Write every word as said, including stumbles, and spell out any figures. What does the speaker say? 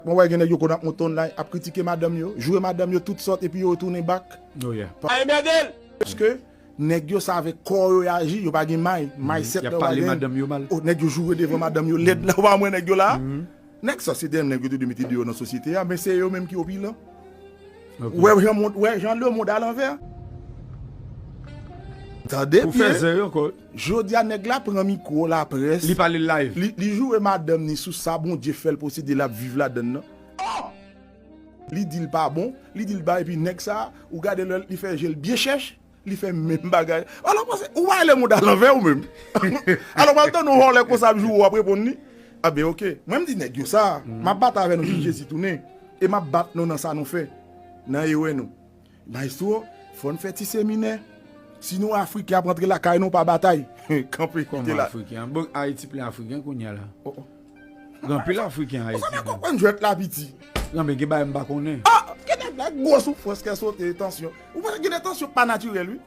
Mwen wè gen nèg yo konn ap monte online, ap kritike madanm yo, joure madanm yo tout sòt, epi yo retounen back. Oh yeah. Paske nèg yo sa avèk kò yo y aji, yo pa gen may. May sèt Y ap lè w pa pale gen. Madanm yo mal. Oh, nèg yo joure devan madanm yo lèd la, w pa wè nèg yo la. Nèg sa se de nèg yo te dwe mete deyò nan sosyete a, men se yo menm ki opilyan. Wè jan mond, wè jan le mond al anvè. Tande Ou fè byen. Zen yo ankò. Jodi a nèg la pran mikwo laprès. Li pale live. Li, li joure madanm ni sou sa Bondye fè l posede l ap viv ladann nan. Oh! Li di l pa bon, li di l ba epi nèg sa, ou gade lè li fè je l byen chèch, li fè menm bagay. Alò panse ou pa le mond al anvè ou menm. Alò pral tann yon vòlè konsa ap joure w ap reponn li. A ben oke. Mwen m di nèg yo sa, m ap batay avè nou jis Jezi tounen. E m ap bat nou nan sa nou fè. Nan erè nou. Maestro, fò n fè ti seminè. Si nou Afriken ap rantre lakay nou pa batay. Kanpe kite Kòman la. Afriken? Bon, Ayiti plen Afriken kounye a la. Oh, oh. Gen anpil Afriken Ou sa Ayiti. ka konprann jwèt la piti. Non, men gen bagay m pa konnen. Ah, gen nèg la gwo soufrans kè sote tansyon. Ou pa gen tansyon pa natirèl wi.